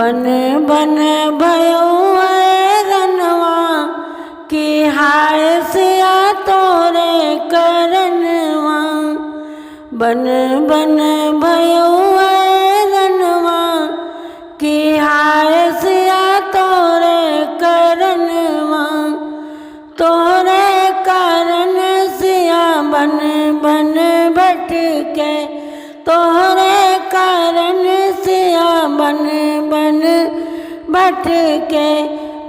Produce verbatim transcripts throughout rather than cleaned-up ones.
बन बन भयो ऐरनवा, कि हाय सिया तोरे करनवा। बन बन भयो ऐरनवा, कि हाय सिया तोरे करनवा। तोहरे कारण सिया बन बन भटके, तोहरे कारण सिया बन बन भटके।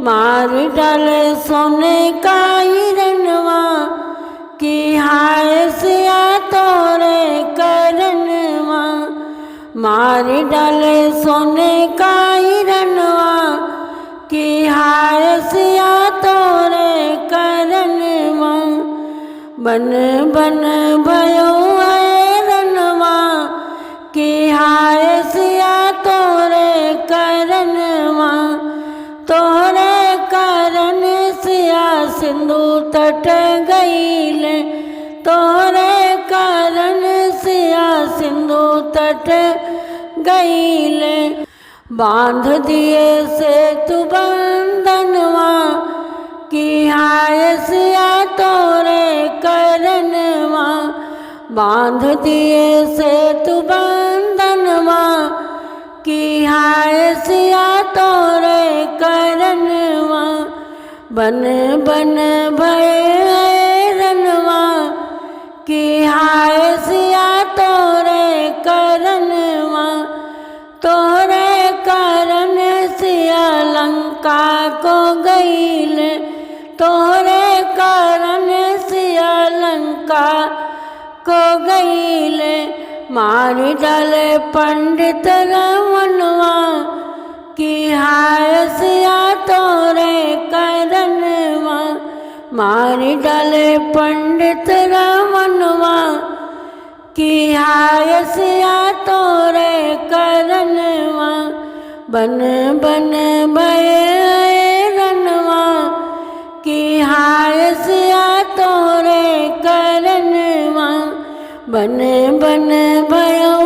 मार डाले सोने का हिरनवा, कि हाय सिया तोरे करनवा। मार डाले सोने का हिरनवा, कि हाय सिया तोरे करनवा। बन बन भयो ऐरनवा, कि हाय सिया तोरे करनवा। तोहरे कारण सिया सिंधु तट गईले, तोहरे कारण सिया सिंधु तट गईले। बांध दिए सेतु बंधनवा, कि हाय सिया तोरे करनवा। बांध दिए सेतु बंधनवा, कि हाय सिया तोरे करनवा। बन बन भए ऐरनवा, कि हाय सिया तोरे करनवा। तोहरे कारण सिया लंका को गईले, तोहरे कारण सिया लंका को गईले। मार डाले पंडित रावणवा, कि हाय सिया तोरे करनवा। मार डाले पंडित रावणवा, कि हाय सिया तोरे करनवा। बन बन भए ऐरनवा, कि हाय सिया तोरे करनवा। बन बन भयो